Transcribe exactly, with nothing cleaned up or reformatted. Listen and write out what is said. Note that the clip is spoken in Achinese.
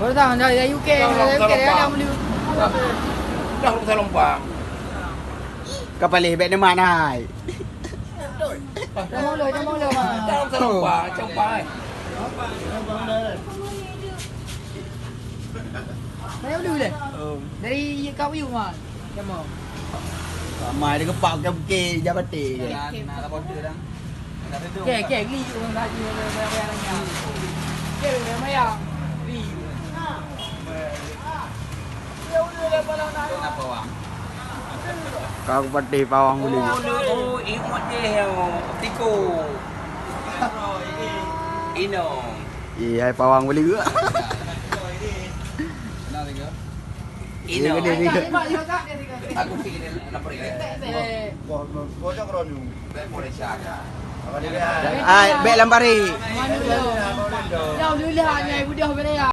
Orang datang dari U K, dari U K, dari mana beli? Dah, dah, dah, dah. Ka paléh bèk neumat hai. Jangan mula, jangan mula, Mak. Dah, dah, dah, dah. Saya beli boleh? Dari Kak Yu, Mak. Sama. Ramai dia gempak bukit-bukit, Jabati. Okey, okey, geli. Okey, memang ya. Geli. Kenapa, Bang? Kau patih pawang beli. Oh, oh, imut je, oh, tiku. Ino. Iya, pawang beli juga. Kenal juga. Ino. Iya, gede, gede. Aku sih nak pergi. Bos, bos, bos, bos, bos. Ai, bèk lam parit. Alhamdulillah, nyai budak boleh ya.